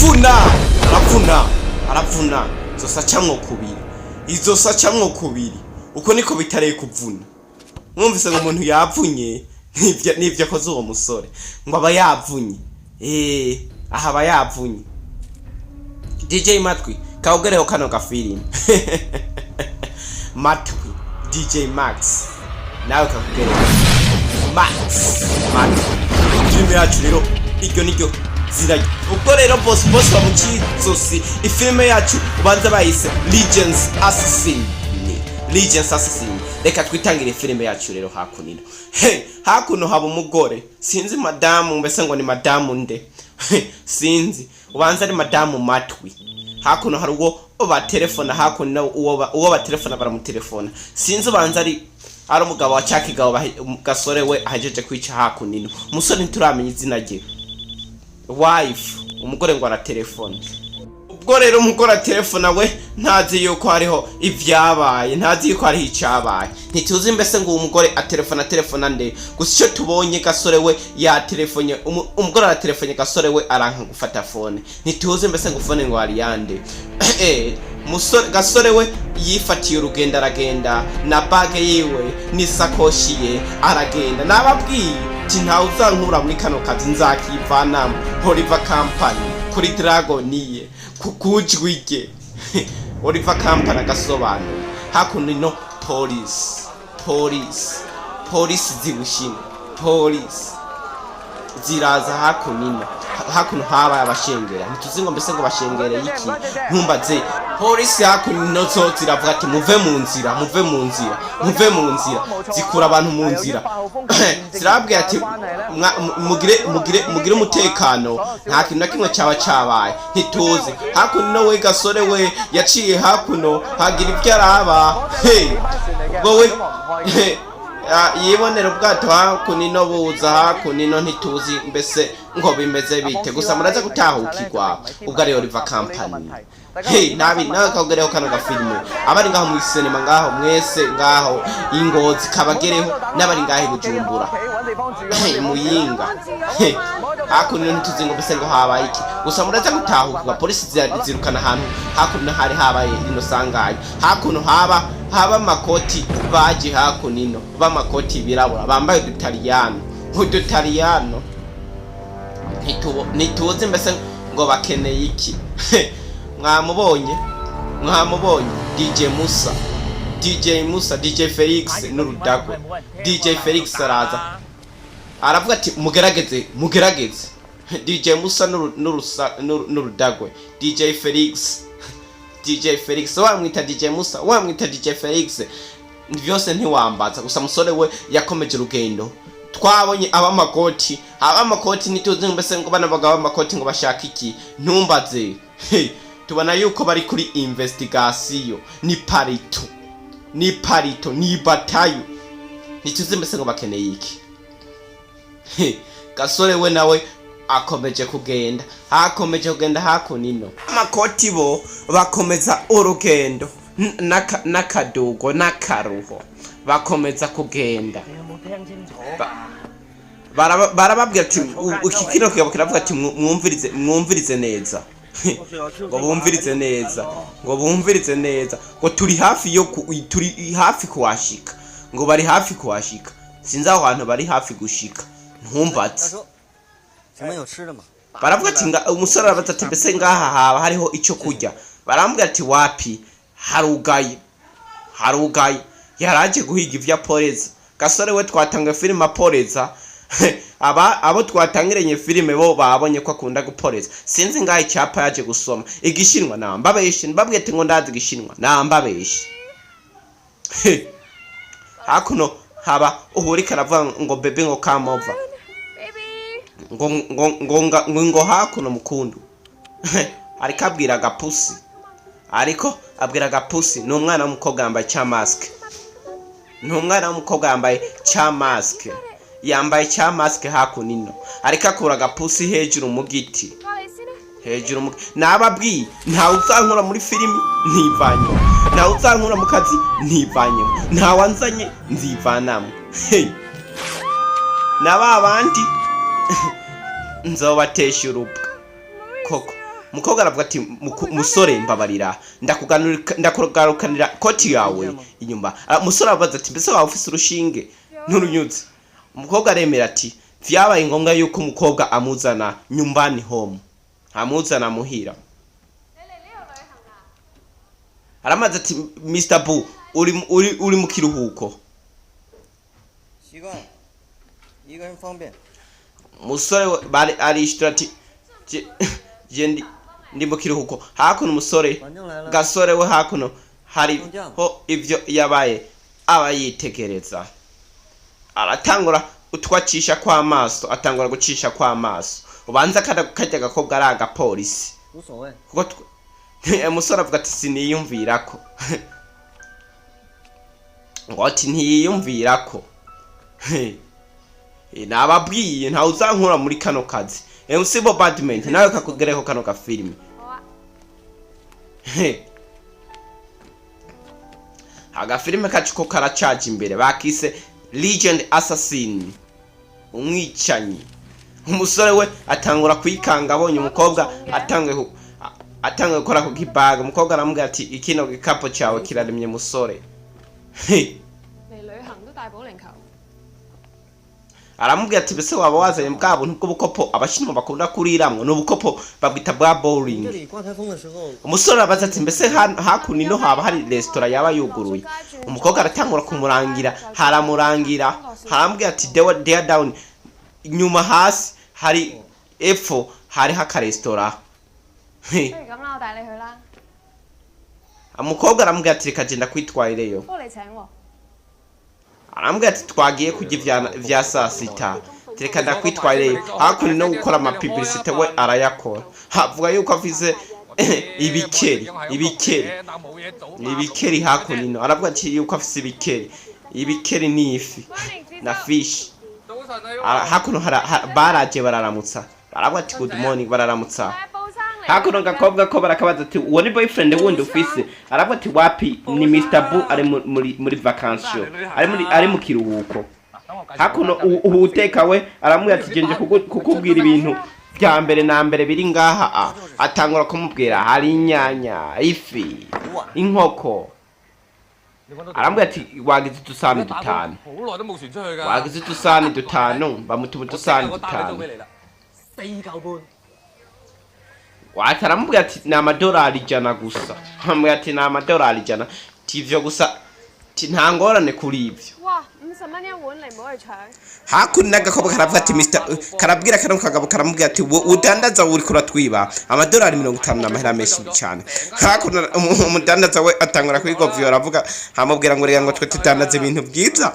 Aravuna, aravuna, aravuna. Zosa camwo kubiri, izosa camwo kubiri. Uko niko bitareye kuvuna. Mwumvise ngo umuntu yavunye, nivyo akoze uwo musore, ngo aba yavunye. Aha aba yavunye. DJ Matwi, kawugereho kano gafilimi. Matwi DJ Max, nawe kakugereho. Max Matwi, filime yacu rero iryo niryo zina. Ubwo rero boss bamuciye izosi. Ifilime yacu ubanza bayise Legends Assassin, Legends Assassin. Reka twitangire filime yacu rero. Hakunino, he, hakuno haba umugore, sinzi madamu, mbese ngo ni madamu nde, sinzi, ubanza ari madamu Matwi. Hakuno hari uwo batelefona, hakuno uwo batelefona baramutelefona, sinzi, ubanza ari umugabo wa cakigabo gasore we ahejeje kwica. Hakunino umusore ntituramenya izina rye. Wife, umugore ngo aratelefona. Ubwo rero umugore atelefona, we ntazi yuko hariho ibyabaye, ntazi yuko hariho icyabaye. Ntituzi mbese ngo uwo mugore atelefona, telefona nde. Gusa icyo tubonye, gasore we yatelefonye, umugore aratelefone, gasore we aranka gufata phone. Ntituzi mbese ngo phone ngo hari yande. Musore gasore we yifatiye urugendo, aragenda na bag yiwe n'isakoshi ye, aragenda. Nababwiye ati ntawe uzankura muri kano kazi, nzakivanamo. Oliver Company kuri Dragon ye, ku kujwi rye Oliver Company agasobanura. Hakuno ino polisi, polisi, polisi zibushinwa, polisi ziraza hakuno ino. Hakuno habaye abashengera, ntituzi ngo mbese ngo bashengereye iki, ntumbaze. Polisi hakuno ino zo ziravuga ati muve mu nzira, muve mu nzira, muve mu nzira. Zikura abantu mu nzira, zirababwira ati mugire umutekano, nta kintu na kimwe cyaba cabaye, ntituzi. Hakuno we gasore we yaciye hakuno, hagira ibyo araba. Hey, ubwo we yibonera ubwato hakuno ino buza hakuno ino, ntituzi mbese ngo bimeze bite. Gusa muraza gutahukirwa ubwo ariyo River Company. Hey, nabi nawe kagereho kano gafilime. Abari ngaho mu sinema ngaho mwese, ngaho ingozi kabagereho, n'abari ngaho i Bujumbura, hey, Muyinga. Hey, hakuno ino ntituzi ngo mbese ngo habaye iki. Gusa muraza gutahukirwa. Polisi zirukana ahantu hakuno hari habaye rino sanganya. Hakuno haba amakoti baje hakuno ino b'amakoti birabura, bambaye udutaliyano, udutaliyano. Ntituzi mbese ngo bakeneye iki. Mwamubonye, mwamubonye DJ Musa, DJ Musa, DJ Felix n'urudagwe. DJ Felix araza aravuga ati mugerageze, mugerageze. DJ Musa n'urudagwe, DJ Felix, DJ Felix, wamwita DJ Musa, wamwita DJ Felix, byose ntiwambaza. Gusa musore we yakomeje urugendo. Twabonye abamakoti, abamakoti, ntituzi mbese ngo bano bagabo b'amakoti ngo bashaka iki, ntumbaze. Hey, tubona yuko bari kuri investigation, ni parito, ni parito, ni batayo, ntituzi mbese ngo bakeneye iki. He, gasore we nawe akomeje kugenda, hakomeje kugenda hakuno ino. Amakoti bo bakomeza urugendo n'akadugo n'akaruho, bakomeza kugenda. 你有冇聽清楚 Barababwira ati iki kino kigabo kiravuga ati mwumvirize, mwumvirize neza, ngo bumvirize neza, ngo bumvirize neza, ngo turi hafi yo turi hafi kuhashika, ngo bari hafi kuhashika. Sinzi aho hantu bari hafi gushika, ntumbatse. 大叔，请问有吃的吗？ Baravuga ati umusore arabaza ati mbese ngaha haba hariho icyo kurya? Barambwira ati wapi, harugaye, harugaye. Yaraje guhiga ivyo aporeza. Gasore we twatanga filime aporeza. Aba abo twatangiranye filime bo babonye ko akunda guporeza. Sinzi ngaha icyapa yaje gusoma igishinwa, nambabeshe mbabwiye ati ngo ndazi igishinwa, nambabeshe. Hakuno haba uhurika aravuga ngo baby, ngo come over. Baby. Ngo hakuno mukundu. Ariko abwira agapusi, ariko abwira agapusi. Ni umwana w'umukobwa yambaye cya masque, ni umwana w'umukobwa yambaye cya masque, yambaye cya masque. Hakuno ino ariko akura agapusi hejuru mu giti, hejuru mu. Nababwiye, ntawe uzankura muri filimi ntivanyemo, ntawe uzankura mu kazi ntivanyemo, ntawanzanye nzivanamo. Hey. Na ba bandi nzobatesha urubwa koko. Umukobwa aravuga ati: "Musore, mbabarira, ndakugarukanira koti yawe inyuma." Ah, umusore arabaza ati: "Mbese waba ufise urushinge nturunyuze?" Umukobwa aremera ati vyabaye ngombwa yuko umukobwa amuzana nyumbani, home, amuzana muhira. 你嚟呢度旅行啊？ Aramaze ati: "Mr Bu, uri mu kiruhuko?" 习惯了，一个人方便。 Umusore we bari arishura ati: "Je ndi mu kiruhuko." Hakuno umusore 反正来了， gasore we hakuno hariho ivyo yabaye aba yitegereza, aratangura utwacisha kw'amaso, atangura gucisha kw'amaso, ubanza karya gakobwa ari agapolisi. 无所谓。 Kuko umusore avuga ati: "Siniyumvirako." Ngo ati ntiyiyumvirako. Nababwiye, ntawe uzankura muri kano kazi. MC Bombardment nawe kakugereho kano gafilime. 好啊。 Agafilime kacu ko karacaje imbere, bakise Legend Assassin, umwicanyi. Umusore we atangura kwikanga abonye umukobwa atanguye gukora ku kibaga. Umukobwa aramubwira ati: "Ikino gikapo cyawe kiraremye, musore." 嚟旅行都帶保齡球。 Aramubwira ati: "Mbese waba wazanye bwa buntu bw'ubukopo abashinwa bakunda kuriramwo?" Ni ubukopo babwita bwa 这 bowling. 里刮台风的时候， Umusore arabaza ati: "Mbese hakuno ino haba hari resitora yaba yuguruye?" Umukobwa aratangura kumurangira, haramurangira, haramubwira ati: "There down, inyuma hasi hari epfo hariho akaresitora." 不如咁啦，我帶你去啦。 Umukobwa aramubwira ati: "Reka genda kwitwarireyo." 不過你請喎。 Arambwira ati: "Twagiye kurya vya saa sita, reka ndakwitwarireyo." Hakuno no gukora amapublicité we arayakora, havuga yuko afise ibikeri, ibikeri ibikeri. Hakuno ino aravuga ati yuko afise ibikeri, ibikeri ni ifi na fish. Hakuno baraje bararamutsa, baravuga ati: "Good morning." Bararamutsa. 係布生嚟。 Hakuno gakobwa ko barakabaza ati: "Uwo ni boyfriend wundi ufise?" Aravuga ati: "Wapi, ni Mr Bu, ari muri vacation, ari mu kiruhuko." Hakuno uwuteka we aramubwira ati: "Genje kukubwira ibintu vya mbere na mbere biri ngaha." Atangura kumubwira hari inyanya, ifi, inkoko. Arambwira ati: "Wagize udusahani dutanu." 好耐都冇傳出去㗎。 Wagize udusahani dutanu, bamutuma udusahani 我帶你 dutanu. 到俾你啦，4嚿半。 Wati aramubwira ati: "Ni amadolari 100 gusa." Aramubwira ati: "Ni amadolari 100." Ti ivyo gusa, ti nta ngorane kuri ivyo. 哇，50蚊一碗，你唔好去搶。 Hakuno n'agakobwa karavuga ati Mr karabwira kano kagabo, karamubwira ati: "Udandaza uriko uratwiba amadolari 50, n'amahera menshi cyane." Hakuno umudandaza we atangura kwigovyo, aravuga, amubwira ngo: "Reka ngo twe tudandaza ibintu byiza."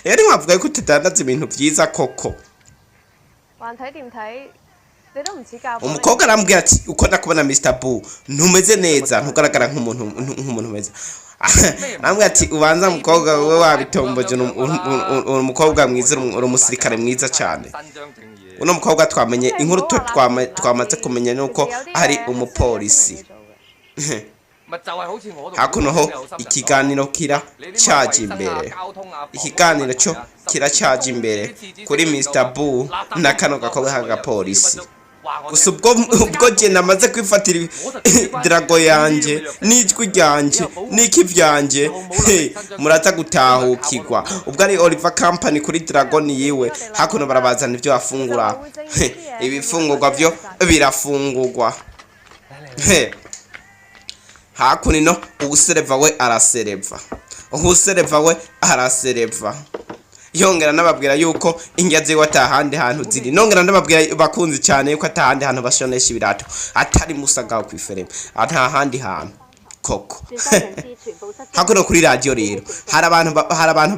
Rero ntiwavuga yuko tudandaza ibintu byiza koko. 還睇掂睇，你都唔似教。 Umukobwa arambwira ati: "Uko ndakubona, Mr Bu, ntumeze neza, ntugaragara nk'umuntu meza." Arambwira ati: "Ubanza mukobwa we wabitomboje, uri umukobwa mwiza, uri umusirikare mwiza cyane." 伸張正義。 Uno mukobwa twamenye inkuru twamaze kumenya nuko ari umupolisi. 咪就係好似我度 Hakuno ho ikiganiro kiracaje imbere, ikiganiro cyo kiracaje imbere kuri Mr Bu na kano gakobwa k'agapolisi. Gusa ubwo je namaze kwifatira drago yanje n'ijwi ryanje n'iki vyanje, he, muraza gutahukirwa ubwo ari Oliver Company kuri dragon yiwe. Hakuno barabazana ivyo bafungura. He, ibifungurwa vyo birafungurwa. He, hakuno uwusereva we arasereva, uwusereva we arasereva, yongera nababwira yuko indya ziwe atahandi hantu ziri. Nongera ndababwira bakunzi cyane yuko atahandi hantu bashonesha ibirato atari musagaho kw'ifereme, ata handi hantu koko. Hakuno kuri radiyo rero hari abantu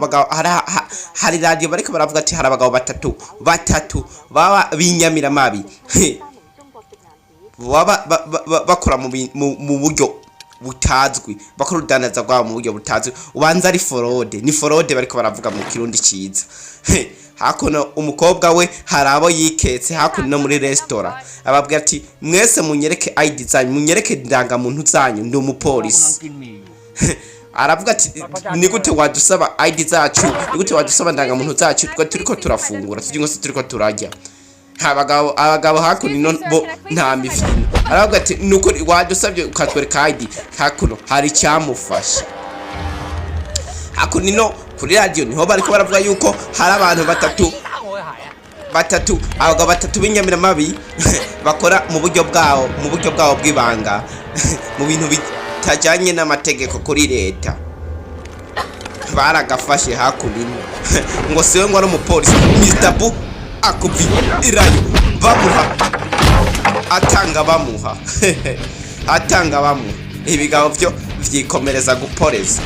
hari radiyo bariko baravuga ati hari abagabo batatu baba binyamiramabi baba bakora mu buryo butazwi, bakora urudandaza rwabo mu buryo butazwi, ubanza ari fraude, ni fraude bariko baravuga mu Kirundi ciza. Hakuno umukobwa we hari abo yiketse hakuno no muri resitora, ababwira ati: "Mwese munyereke ID zanyu, munyereke indangamuntu zanyu, ndi umupolisi." Aravuga ati: "Ni gute wadusaba ID zacu? Ni gute wadusaba indangamuntu zacu twe turiko turafungura, tujye ngo turiko turarya?" Abagabo hakuno bo nta mifino. Aravuga ati: "Nukuri wadusabye ukatwereka ID." Hakuno hari icyamufashe. Hakuno ino kuri radiyo niho bariko baravuga yuko hari abantu batatu, batatu, abagabo batatu b'inyamiramabi bakora mu buryo bwabo bw'ibanga, mu bintu bitajyanye n'amategeko kuri leta. Baragafashe hakuno ino ngo siwe, ngo ari umupolisi. Mr. Bu akuvi irayo bamuha, atanga bamuha, atanga bamuha. Ibigabo byo vyikomereza guporeza.